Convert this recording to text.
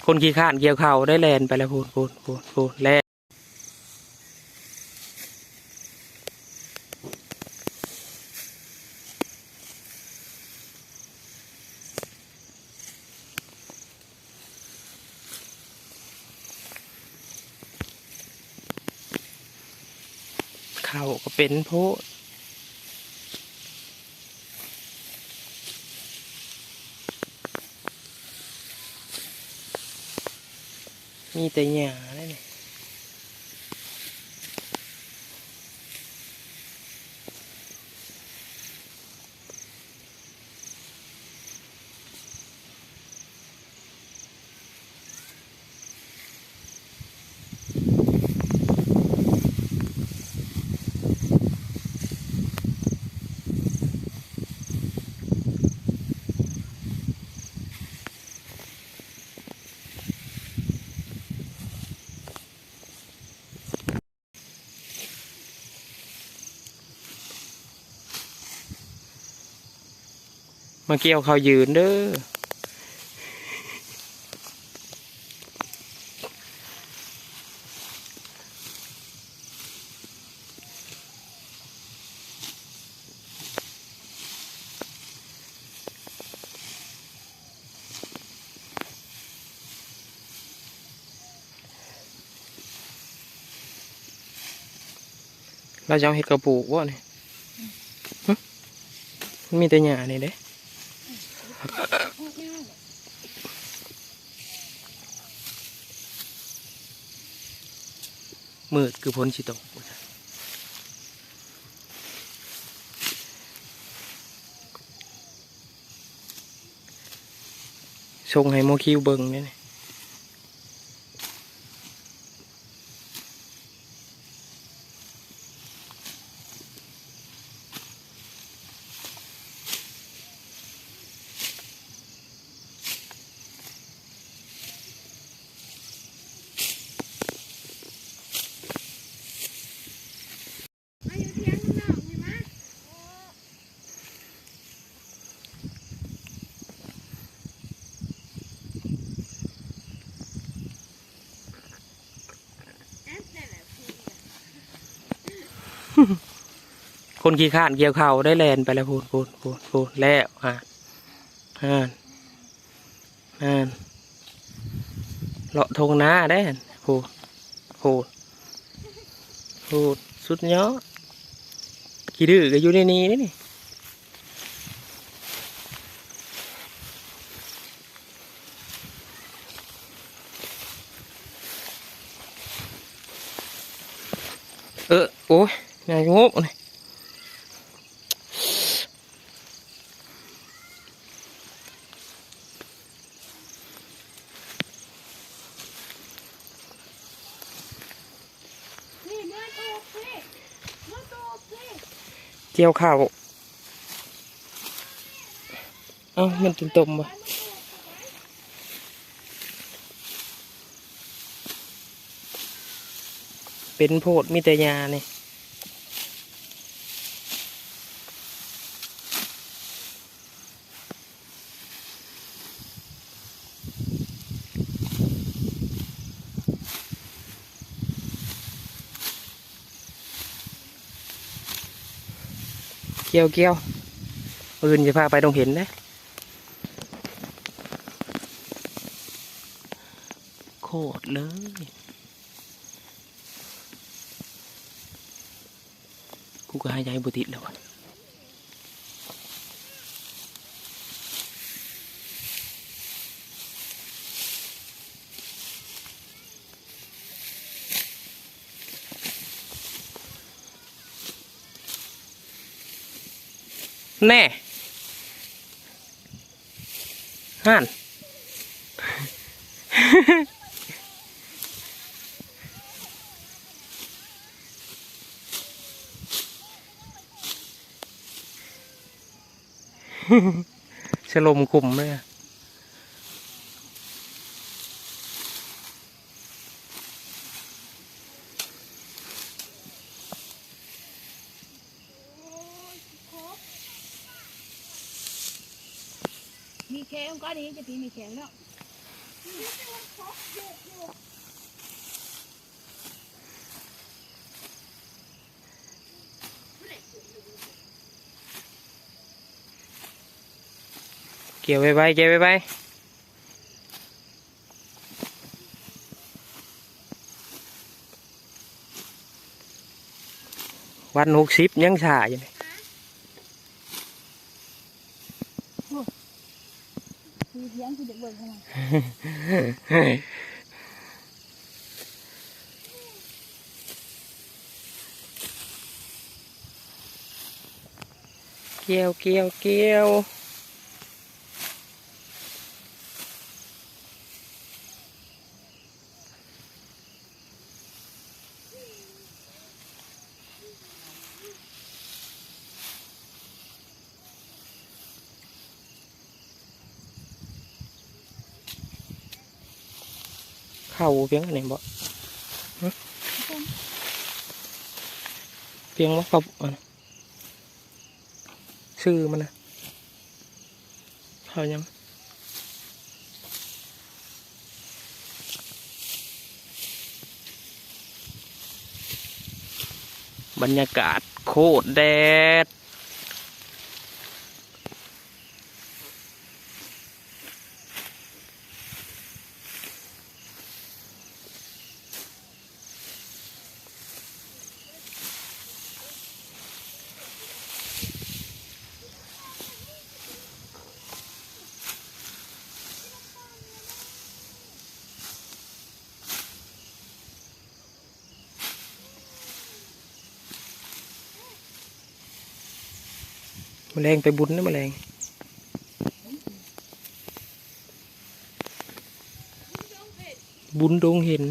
ຄົນຂີ້ຄ້ານກ່ຽວເຂົ້າໄດ້ແລ່ນໄປແລ້ວ ພຸ້ນໆໆໆ ແລ່ນ. ເຂົ້າກໍເປັນໂພດ ມີແຕ່ຫຍ້າເດ້ນີ້. ມາກ່ຽວເຂົ້າຢືນເດີ. ລາວຈະເອົາເຫັດເຂົ້າປູກບໍ່ນີ້? ຫຶ? ມັນມີແຕ່ຫຍ້ານີ້ເດ້. ມືດຄືຝົນຊິຕົກ. ສົ່ງໃຫ້ໝໍຄິວເບິ່ງແດ່ນີ້. ຄົນຂີ້ຄ້ານກ່ຽວເຂົ້າໄດ້ແລ່ນໄປແລ້ວ ພຸ້ນໆໆ ແລ້ວ ຫັ້ນ ຫັ້ນ ຫັ້ນ ເລາະທົ່ງນາເດ້ ພຸ້ນ ພຸ້ນ ພຸ້ນ ສຸດຍອດ. ຂີ້ດື້ກໍຢູ່ໃນນີ້ເດ້ນີ້. ເອີ ໂອ້ຍ ໃຫຍ່ໂງກນີ້. ກ່ຽວເຂົ້າ. ເອົ້າ ມັນຕົມໆ ບໍ່? ເປັນໂພດ ມີແຕ່ຫຍ້ານີ້. ກ່ຽວໆ ມື້ອື່ນຈະພາໄປດົງເຫັນເດ້. ໂຄດເລີຍ. ກູກໍຫາຍໃຈບໍ່ຕິດແລ້ວວະ. ແນ່ ຫັ້ນ ສະຫຼົມຂຸມເລີຍ. ມີແຂງກໍນີ້ຈະຕີມີແຂງເນາະ. ກ່ຽວໄວໆ ກ່ຽວໄວໆ ວັນຫົກສິບຍັງຊ້າຢູ່ນີ້. ກ່ຽວ ກ່ຽວ ກ່ຽວ. ເຂົ້າພຽງອັນນີ້ບໍ່? ຮະ? ພຽງບໍ່? ເຂົ້າອັນ ຊື່ມັນນະ ເຂົ້າຫຍັງ? ບັນຍາກາດໂຄດແດດ. ມະແລງໄປບຸນເດີ ມະແລງ ບຸນດົງເຫັນ.